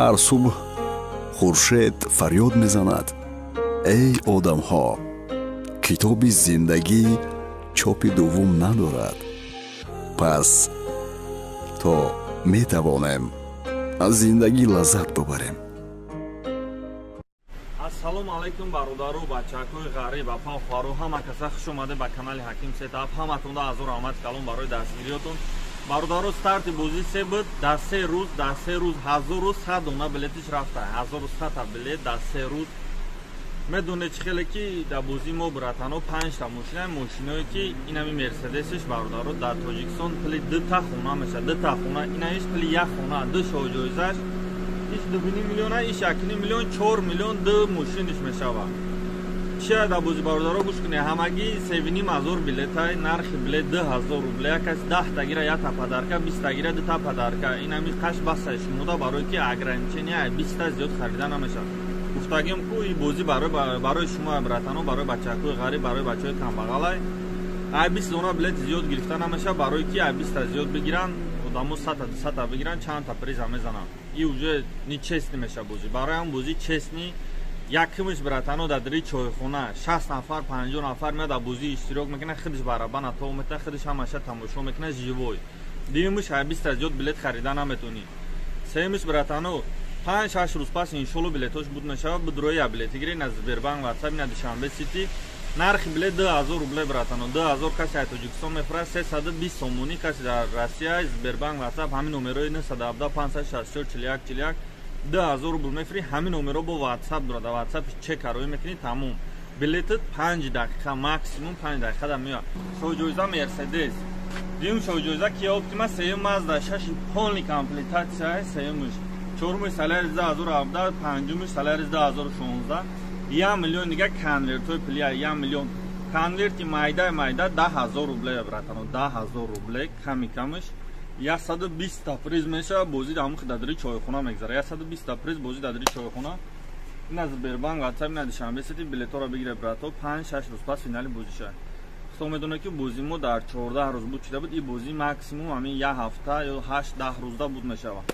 Ҳар субҳ хуршед фарёд мезанад: эй одамҳо, китоби зиндагӣ чопи дуввум надорад. Пас то метавонем аз зиндагӣ лаззат бубарем. Ассалому алайкум бародару бачакҳои ғариб, апа хоҳару ҳама каса хуш омаде ба канали Ҳаким Сетап. Ҳаматонда ҳазор раҳмат калом барои дастгириётон. Бародаро, старти бозӣ се буд, дар се рӯз, дар се рӯз 1100 дона билетиш рафта, 1100 та билет дар се рӯз. Медонед чӣ хеле ки дар бозии мо братано 5 та мошина, мошиное ки инами Мерседесиш бародаро дар Тоҷикистон пули 2 та хона мешавад, 2 та хона, инаиш пули як хона, ду шоҳҷоизаш иш 2,5 миллиона, иш 1,5 миллион, 4 миллион ду мошиниш мешавад. Чия дар бозӣ бародаро гӯш кунед, ҳамагӣ 3,5 ҳазор билетай, нархи билет 2000 рубле, як кас 10 та гира як та подарка, 20 та гира 2 та подарка. Инами қаш басай шумода барои ки ограничение 20 та зиёд харида намешавад. Гуфтагим ку и бозӣ барои шумо братано, барои бачакҳои ғариб, барои бачаҳои камбағалай. Ай 20 дона билет зиёд гирифта намешавад, барои ки ай 20 та зиёд бигиранд, одамо 100 та 200 та бигиранд, чанд та приза мезананд. И уже нечестный мешавад бозӣ. Барои ҳам бозӣ честный якимиш, братано, дар дари чойхона 60 нафар, 50 нафар меяд, дар бозӣ иштирок мекунад, худиш барабана то мета, худиш ҳамаша тамошо мекунад живой. Дуюмиш, ай 20 та зиёд билет харида наметонӣ. Сеюмиш, братано, 5-6 рӯз пас иншолло билетош буд мешавад, бидрои я билети гирӣ на Сбербанк, Ватсап, на Душанбе Сити. Нархи билет 2000 рубле, братано, 2000 каси ай Тоҷикистон мефурад, 320 сомонӣ каси дар Россия. Сбербанк, Ватсап, ҳамин номерои 917 564 41 41, 2000 рубл мефурӣ. Ҳамин номеро бо Ватсап дорад, дар Ватсап чек роӣ мекунӣ, тамом. Билетат 5 дақиқа, максимум 5 дақиқа да меояд. Шоҳҷоиза Мерседес, дуюм шоҳҷоиза Киа Оптима, сеюм Мазда 6, полный комплектация сеюмиш, чорумиш Солярис 2017, панҷумиш Солярис 2016. 1 миллион дига конвертҳои пулия, 1 миллион конверти майдаи майда 10 000 рубле, братано, 10 000 рубле. Ками камаш 120 та приз мешавад. Бозӣ дар ҳамин дадри чойхона мегзара, 120 та приз, бозӣ дадри чойхона. Ин аз Сбербанк, Ватсап, ин аз Душанбе Сити. Билетҳоро бигире, брато. 5-6 рӯз пас финали бозӣ шавад. Худо медонад, ки бозӣ мо дар 14 рӯз буд шуда буд. Ин бозӣ максимум ҳамин як ҳафта ё 8-10 рӯзда буд мешавад.